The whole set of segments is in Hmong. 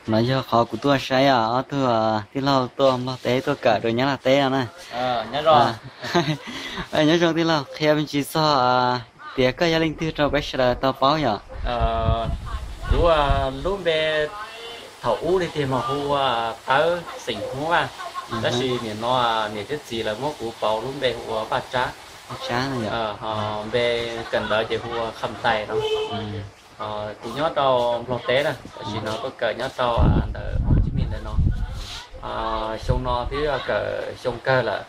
No yog qhov kuv tuaj saib ob tug tij laug tuaj Nplog teb tuaj kawm rau Nyab Laj teb no na. Nyob zoo tij laug, qhia me ntsis txog tias koj yog leej twg rau peb sawv daws tau paub yom? Kuv lub npe thaum ub li tiag mas hu ua Tawb xeem Hmoob Vaj, tab sis nim no niam thiab txiv lawv muab kuv pauv lub npe hu ua Vaj Tsab. Npe kawm ntawv ces hu ua Kham Tais no. Kuv nyob rau Nplog teb na, tam sim no tuaj kawm nyob rau ntawm Hồ Chí Minh ntawm no. Xyoo no twb kawm xyoo kawg lawm.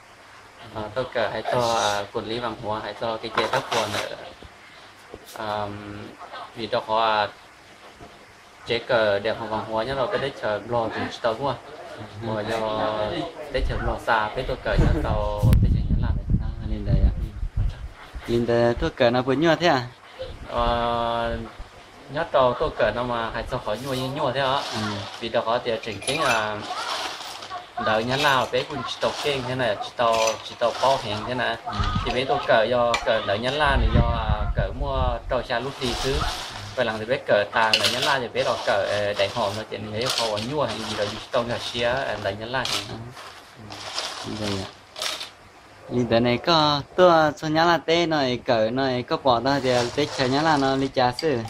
Tuaj kawm hais txog kuam liv vam huav, hais txog kev cai tab kuam ntawm, vim rau qhov tsev kawm daim hauv vam huav nyob rau peb teb chaws Nplog tseem tsis tau muaj, uas yog teb chaws Nplog xa peb tuaj kawm nyob rau teb chaws Nyab Laj. Li ntawd, li ntawd tuaj kawm no puas nyuaj thiab? Nyob rau tuaj kawm no mas hais txog qhov nyuaj yeej nyuaj thiab os, vim rau qhov tias tseem ceeb ntawv Nyab Laj peb kuj tsis tau keej thiab na, tsis tau, tsis tau paub heev thiab na. Ces peb tuaj kawm yog kawm ntawv Nyab Laj nws yog kawm muaj rau xya lub hli xwb. Pab las tias peb kawm tas ntawv Nyab Laj ces peb los kawm daim hauv no ces nws yog ib qho uas nyuaj heev vim los yus tsis tau nkag siab ntawv Nyab Laj heev. Li ntawd ne, koj tuaj txog Nyab Laj teb no es kawm no es koj pom tau tias teb chaws Nyab Laj no li cas xwb?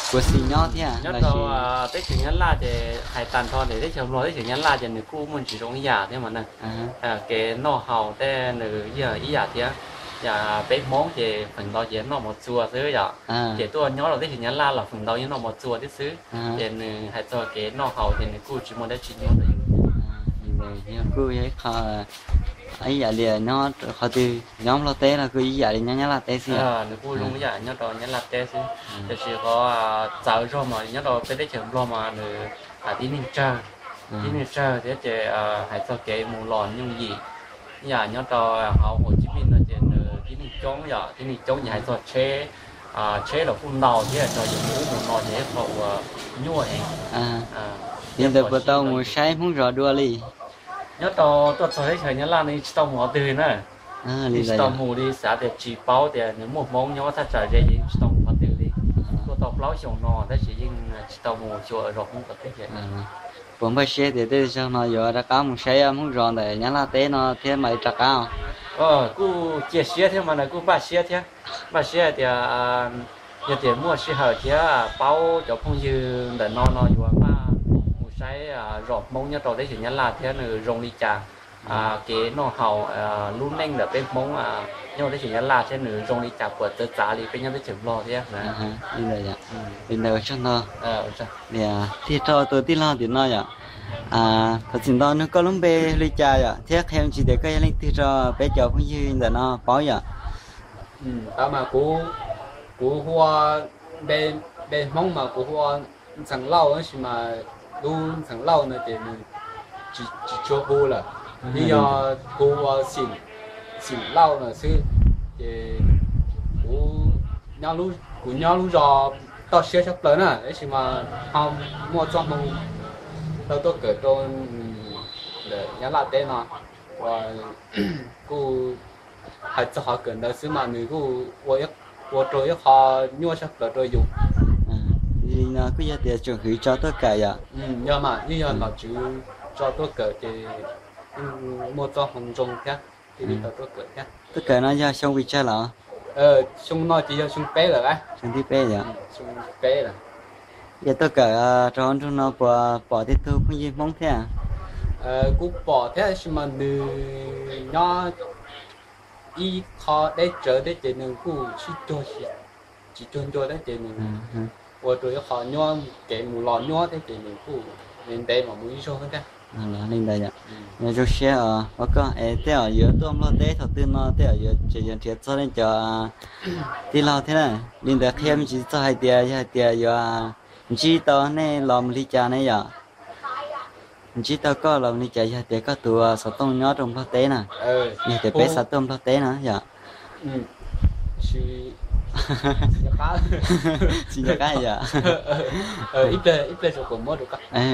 Puas xis nyob thiab? Nyob rau teb chaws Nyab Laj ces hais tag nrho tias teb chaws Nplog teb chaws Nyab Laj ces nws kuj muaj ntsis zoo ib yam thiab mas na. Kev noj haus tej nws yog ib yam thiab. Yam peb Hmoob ces feem ntau ces noj mov txua xwb yom. Ces tuaj nyob rau teb chaws Nyab Laj los feem ntau yeej noj mov txua thiab xwb. Ces nws hais txog kev noj haus ces nws kuj tsis muaj dab tsi nyuaj rau yus. Kuj yog ib qho, ib yam li nyob qhov twg, nyob Nplog teb los kuj ib yam li nyob Nyab Laj teb xwb. Nws kuj zoo ib yam nyob rau Nyab Laj teb xwb, tiam sis qhov txawv zog mas nyob rau peb teb chaws Nplog mas nws tib neeg tsawg, tib neeg tsawg thiab ces hais txog kev mus los nyooj yim. Yam nyob rau hauv Hồ Chí Minh no ces nws tib neeg coob yom, tib neeg coob ces hais txog tsheb, tsheb los kuj ntau thiab, rau yus mus ub mus no ces ib qho uas nyuaj heev. Li ntawd puas tau mus saib Hmoob zos dua li? Nyob rau tuaj txog teb chaws Nyab Laj no yeej tsis tau mus qhov twg li na. Yeej tsis tau mus li, xav tias tsis paub tias nws muaj Hmoob nyob thaj tsam ze ces yeej tsis tau mus qhov twg li. Tuaj tau plaub xyoos no tab sis yeej tsis tau mus xyuas zos Hmoob qhov twg li. Puas npaj siab tias tej zaum no yuav rov qab mus saib Hmoob zos ntawm Nyab Laj teb no thiab mam li rov qab? Kuj cia siab thiab mas na, kuj npaj siab thiab. Npaj siab hais tias yog tias muaj sij hawm thiab paub cov phooj ywg ntawm no no yuav maj mus saib zos Hmoob nyob rau teb chaws Nyab Laj thiab nws zoo li cas, kev noj haus, lub neej ntawm peb Hmoob nyob teb chaws Nyab Laj thiab nws zoo li cas, puas txawv txav li peb nyob teb chaws Nplog thiab. Li ntawd ua tsaug ntau. Tiag rau tus tij laug tim no yom. Thov txim ntau, nug koj lub npe li cas yom, thiab qhia me ntsis tias koj yog leej twg rau peb cov phooj ywg ntawm no paub yom? Tau mas, kuv hu ua, npe Hmoob mas kuv hu ua Ntxhee Lauj, tab sis mas lub Ntxhee Lauj no ces nws tsis tshua hu lawm, yeej yog hu ua Xim Lauj no xwb. Ces kuv, kuv nyob lub zos toj siab tshaj plaws na, tab sis mas ho muaj txoj hmoo tau tuaj kawm rau ntawm Nyab Laj teb no, uas kuj hais txog qhov kawm ntawv xwb mas nws kuj ua rau ib qho nyuaj tshaj plaws rau yus. Li no kuj yog tias tsoom hwv tso tuaj kawm yom? Yog mas, yeej yog nom tswv tso tuaj kawm ces muaj txoj hmoo zoo thiab, thiaj li tau tuaj kawm thiab. Tuaj kawm no yog xyoo pes tsawg lawm? Xyoo no ces yog xyoo peb lawm. Xyoo thib peb yom? Xyoo peb lawm. Yog tuaj kawm rau hauv nroog no puas pom tej tug phooj ywg Hmoob thiab? Kuj pom thiab, tab sis mas nws nyob ib qho deb tsawv thiab ces nws kuj sib cuag, tsis cuag ncua thiab ces nws ua rau ib qho nyuaj, kev mus los nyuaj thiab ces nws kuj ntev ntev mam mus ib zaug thiab. Li ntawd yom. Zoo siab os, ua koj es tej zaum yuav tuaj Nplog teb thaum twg no tej zaum yuav tseem yuav nrhiav txog nej cov tij laug thiab na. Li ntawd qhia me ntsis txog hais tias yog hais tias yuav ntsib tau nej los mus li cas ne yom? Ntsib tau koj los mus li cas yog tias koj tus xov tooj nyob rau Nplog teb na? Yog tias peb xav tuaj Nplog teb no yom? Tsis nco qab yom?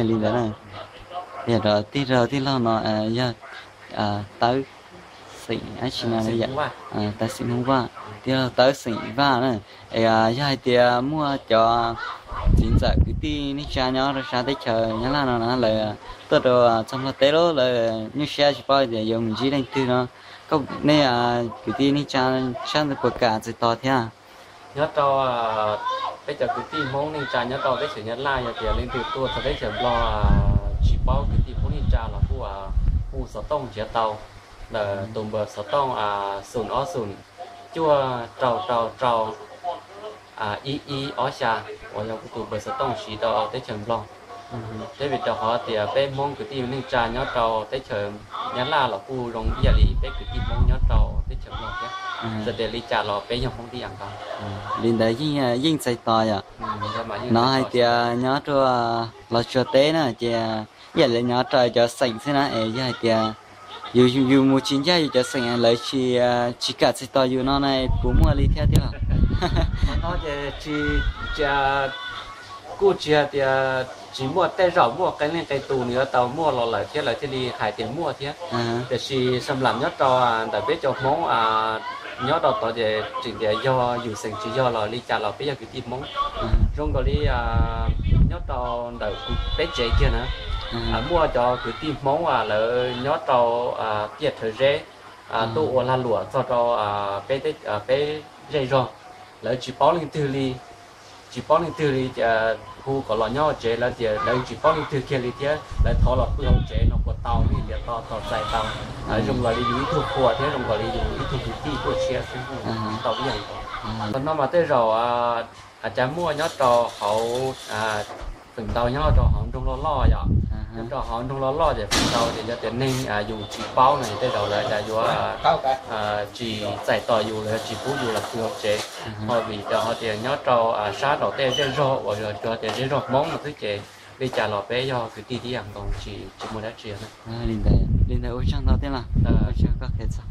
Li ntawd na. Yog rau tij laug, tij laug no yog Tawb xeem dab tsi no yom? Tawb xeem Hmoob Vaj. tij laug Tawb xeem Vaj na. Es yog hais tias muaj cov txiv ntxawm kwv tij neej tsa nyob rau sab teb chaws Nyab Laj no na, lawv tuaj rau txog Nplog teb lawm, lawv nyuaj siab tsis paub tias yuav mus ntsib leej twg no, koj, nej kwv tij neej tsa sab ntawd puas kam txais tos thiab? Nyob rau peb cov kwv tij Hmoob neej tsa nyob rau teb chaws Nyab Laj, yog tias leej twg tuaj txog teb chaws Nplog tsis paub kwv tij Hmoob neej tsa los kuj hu xov tooj nrhiav tau ntawm tus npawb xov tooj xoom ob xoom cuaj rau rau rau ib ib ob xya, uas yog kuv tus npawb xov tooj siv rau teb chaws Nplog. Thiab vim rau qhov tias peb Hmoob kwv tij neej tsa nyob rau teb chaws Nyab Laj los kuj zoo ib yam li peb kwv tij Hmoob nyob rau teb chaws Nplog thiab, txawm tias li cas los peb yog Hmoob tib yam nkaus. Li ntawd yeej txais tos yom. Hnov hais tias nyob rau Los Tsuas teb na ces ib yam li nyob rau cov xeem xwb na, es yog hais tias yus, yus mus tsis ncaj yus cov xeem lawv tsis, tsis kam txais tos yus no na, puas muaj li thiab thiab? Qhov no ces tsis, kuj tsis hais tias tsis muaj, tej zaum muaj, qee leej qee tus nws yuav tau muaj los lawm thiab lawv thiaj li hais tias muaj thiab. Tiam sis xam lam nyob rau ntawm peb cov Hmoob nyob rau tod ces tseem tias yog yus xeem tsis yog los li cas los peb yog kwv tij Hmoob. Zoo nkaus li nyob rau ntawm peb tsev kiag na, muaj cov kwv tij Hmoob lawv nyob rau tiaj Rhawv Zeb tuaj ua lag luam txog rau peb, peb zej zog, lawv tsis paub leej twg li, tsis paub leej twg li, hu kom los nyob hauv tsev lawv tias lawv tsis paub leej twg kiag li thiab lawv thov los pw hauv tsev no puas tau, tias tau, txais tau. Zoo nkaus li yus ib tug qhua thiab zoo nkaus li yus ib tug kwv tij tuaj tshiab xwb, tau ib yam nkaus. Qhov no mas tej zaum cas muaj nyob rau hauv feem ntau nyob rau hauv nroog loj loj yom. Nyob rau hauv nroog loj loj ces feem ntau ces yog tias neeg yus tsis paub no ces tej zaum lawv cas yuav tsis txais tos yus los yog tsis pub yus los pw hauv tsev. Ho vim rau qhov tias nyob rau sab nraum tej zej zog uas yog tias zej zog Hmoob no xwb ces li cas los peb yog kwv tij tib yam nkaus, tsis, tsis muaj dab tsi na. Li ntawd ua tsaug ntau thiab los, ua tsaug koj qhia txog.